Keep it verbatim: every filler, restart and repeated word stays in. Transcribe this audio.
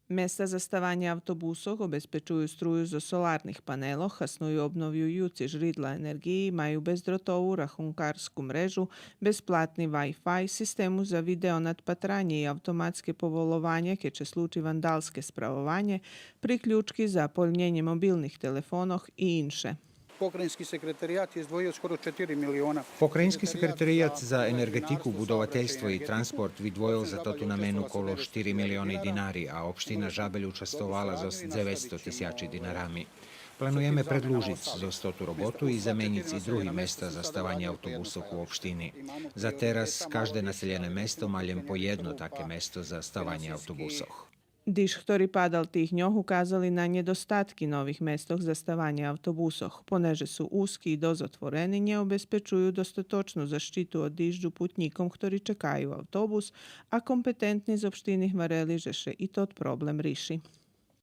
Места за ставанє автобусох обезпечую струю зоз соларних панелох, хасную обновююци жридла енерґиї, маю бездротову рахункарску мрежу, безплатни Wi-Fi, систему за видеонадпатранє и автоматске поволованє кед ше случи вандалске справованє, приключки за польнєнє мобилних телефонох и инше. Pokrajinski sekretarijat je izdvojio skoro četiri miliona. Покраїнски секретарият за енерґетику, будовательство и транспорт видвоїл за тоту намену коло штири милиони динари, а општина Жабель участвовала зоз дзеветсто тисячи динарами. Плануєме предлужиц зоз тоту роботу и заменїц и други места за ставанє автобусох у општини. За тераз кажде населєне место ма лєм по єдно таке место за ставанє автобусох. Диж хтори падал тих дньох указали на нєдостатки нових местох за ставанє автобусох, понеже су узки и досц отворени, нє обезпечую достаточну защиту од дижджу путнїком хтори чекаю автобус, а компетентни з општини гварели же ше и тот проблем риши.